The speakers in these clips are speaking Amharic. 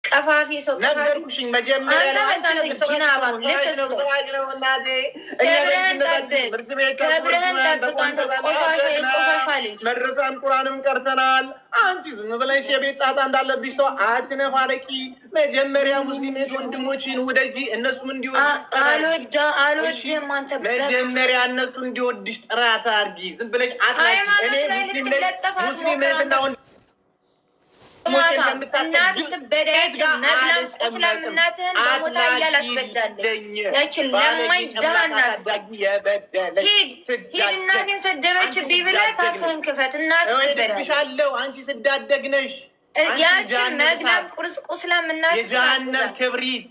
ቀፋፊ ሰው ቀፋፊ። ነገርኩሽኝ። መጀመሪያ አንተ ነው በቃ አንቺ አንተ ነሽ ጅናባ ነው ልክስክስ። ነው እናቴ። እኛ ክብርህን በልጅነታችን ጠብቅ፣ ትምህርት ቤት ክብርህን ተቆርቁመን ጠብቅ። አንተ ተቆንጥጠን ቆሻሻ የቆሻሻ አደግን። ልጅ። መድረሳን ቁርአንም ቀርተናል። አንቺ ዝም ብለሽ የቤት ጣጣ እንዳለብሽ ሰው አትነፋረቂ። መጀመሪያ ሙስሊም እህት ወንድሞችን ውደጂ፣ እነሱም እንዲወዱሽ ጥረት አድርጊ። አልወዳ እሺ፣ አልወድህም። አንተ በክት መጀመሪያ እነሱ እንዲወድሽ ጥረት አድርጊ። ዝም ብለሽ አትላኪ። ሃይማኖት እኔ ላይ ሙስሊም ነኝ፣ ልትለጠፍ ሙስሊም አትሞክር። እህትና አንተ ወንድሞቼን ግማታም ከምታሰድብ እናት ሴት ትበዳያችን ጋር መግላም ቁስላም አልቀመጥም። እናትህን በሞታ እያል አትበዳለች። አትላኪልኝ። ያችን ባለጌ ለማኝ ድሃ ጨምላቃ እናት ታዳጊ የበደለች ሂድ ሂድ፣ ስዳደግ እናቴን አንቺ ሰደበችብኝ ብለህ ስዳደግ ነሽ። ካፍህን ክፈት። እናት ትበዳለች። እሄድብሻለሁ። አንቺ ስዳደግ ነሽ። አንቺ ያችን የጀሃነም መግላም እሳት፣ ቁርስ ቁስላም እናት የጀሃነም ክብሪት።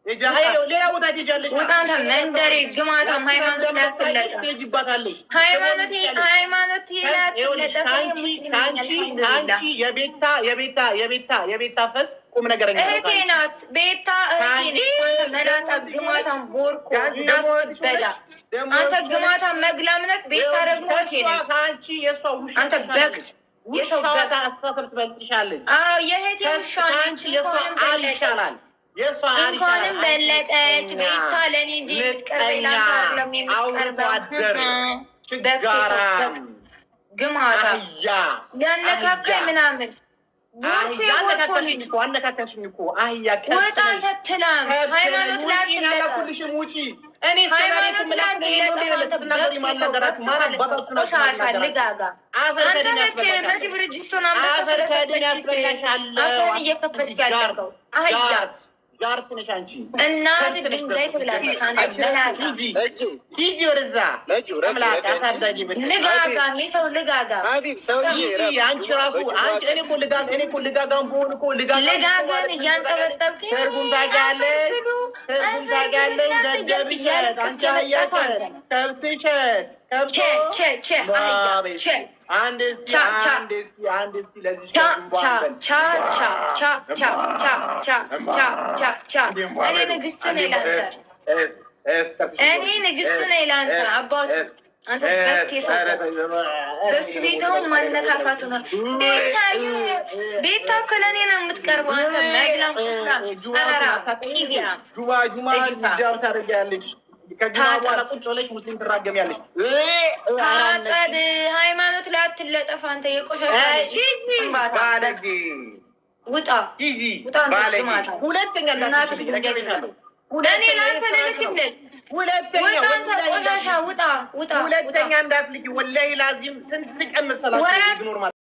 ውጣ ሌላ ቦታ ትሄጃለሽ። ውጣ። አንተ መንደሬ ግማታም ያችን ሃይማኖት ላይ አንዳንድ ሳይሽ አትለጠፍ። ትሄጂባታለሽ፣ ሃይማኖቴ ትቆምሻለሽ። ሃይማኖቴ ላይ ይኸውልሽ አትለጠፍ። እኔ ከአንቺ ሙስሊም ነኝ፣ ከአንቺ አልሐምዱሊላህ። ከአንቺ የቤታ የቤታ የቤታ የቤታ ፈስ ቁም ነገረኛ ነው። እህቴ ከአንቺ ናት ቤታ፣ እህቴ ከአንቺ ነች። አንተ መላጣ ደግሞ እህትሽ ግማታም ሆነች ቦርኮ እናት ደግሞ እህትሽ ትበዳ። ሆነች ደግሞ አንተ እህትሽ ሆነች። ግማታም መግላም ነህ። ቤታ ይኸውልሽ ደግሞ እህቴ ከእሷ ነች። ከአንቺ የእሷ ውሻ አንተ ትሻላለች። በክት የሰው ውሻዋ በክት። አስተሳሰብ ትበልጥሻለች። አዎ የእህቴ ውሻ ነች። ከአንቺ የእሷ እንኳንም አል በለጠች፣ ይሻላል። የእሷ አል ይሻላል። እንኳንም አንቺ በለጠች። ምቀኛ ቤታ ለእኔ እንጂ የምትቀርበኝ ምቀኛ ለአንተ አይደለም አውርቶ የምትቀርበው። አደር በክት የሰው ችጋራም በክት ግማታም አህያ ያነካካኝ አህያ ምናምን ቦርኮ አህያ የቦርኮ አነካካሽኝ ልጅ እኮ አነካካሽኝ እኮ አህያ ውጣ። ከብት ነሽ አንተ ትላም ከብት ነሽ። ሃይማኖት ላይ ውጪ አትለጠፍ። አላኩልሽም ውጪ። እኔ እስከ ዛሬ እኮ ሃይማኖት ላይ የምላኩት ይሄን ነው። አትለጠፍ። እንዴ አንተ ስትናገሪ በክት የሰው ማናገራችሁ በክት ማን ማለት ነው። አባታችሁ ናችሁ ቆሻሻ ማናገራችሁ? ልጋጋ። አፈር አንተ ከድን ነህ መሲ ያስበላሻለሁ። ብርጅስቶን አንበሳ አፈር ከድን ስለሰጠችህ ያስበላሻለሁ። አፍህን እየከፈትክ ጋር ያለከው አህያ ጋር ጋር ነሽ አንቺ እናት ከብት ነሽ። ድንጋይ ደግሞ ትብላለች። አንተ አንቺ መላጣ ሂጂ እጁ ሂጂ ወደዛ ነጁ ረፊ አምላክ ረፊ አንቺ አሳዳጊ በደል ልጋጋም የሰው ልጋጋም ሀቢብ ሰውዬ ሂጂ ረፍ አንቺ ራሱ በጁማ አንቺ እኔ ቀን እኮ ልጋግ እኔ እኮ ልጋጋም ብሆን እኮ ልጋጋም እኮ ልጋጋን ማለት ምን ታውቂያለሽ? እያንጠበጠብክ ትርጉም አፈር ታውቂያለሽ? ብሉ ትርጉም አፈር ብሉ ታውቂያለሽ? እናንተ እያልክ ደደብ እሸት እያለቀስክ አንቺ አህያ የመጣኸው እሸት አንተ ነህ። ከብት እሸት ቼ ከብቶ ቼ ቼ አህያ ባቤ ቼ አንድ እስኪ ቻ ቻ አንድ እስኪ አንድ እስኪ ለዚች ቻ ከብት ቻ እንቧን በል ቻ ቻ ቻ ቻ ቻ ቻ ቻ ቻ ቻ እንቧን እኔ በሉ ንግስት አንዴ ነኝ ለአንተ። እፍ እፍ ጥርስሽን እኔ ቦርሽ ንግስት እፍ ነኝ ለአንተ እፍ አባቱ። እፍ አንተ በክት የሰው በክት። በሱ ቤታውን ማነካካቱ ነው። ቤታዬ ቤታ እኮ ለእኔ ነው የምትቀርበው። አንተ መግላም ቁስላም ጨረራ ቂቢያ ጁማ ጁማ እጅፋ ሂጃብ ታደርጊያለሽ። ከጁማ በኋላ ታጠብ ቁጭ ብለሽ ሙስሊም ትራገሚያለሽ። ታጠብ። ሃይማኖት ላይ አትለጠፍ። አንተ የቆሻሻ ልጅ ግንባታ ባለጌ በክት ውጣ ሂጂ ውጣ። አንተ ባለጌ። ግማታ ሁለተኛ እናት እንዳትልኝ ድንጋይ ነግሬሻለሁ። እኔ ሁለተኛ ለአንተ የስርዓት ነው። ልልክልህ። ሁለተኛ ውጣ አንተ ወላሂ ቆሻሻ ላዚም ውጣ ውጣ ውጣ። ሁለተኛ እንዳትልኪ ወላሂ ላዚም ስንት ቀን መሰላችሁ ወራት ኢግኖር ማለት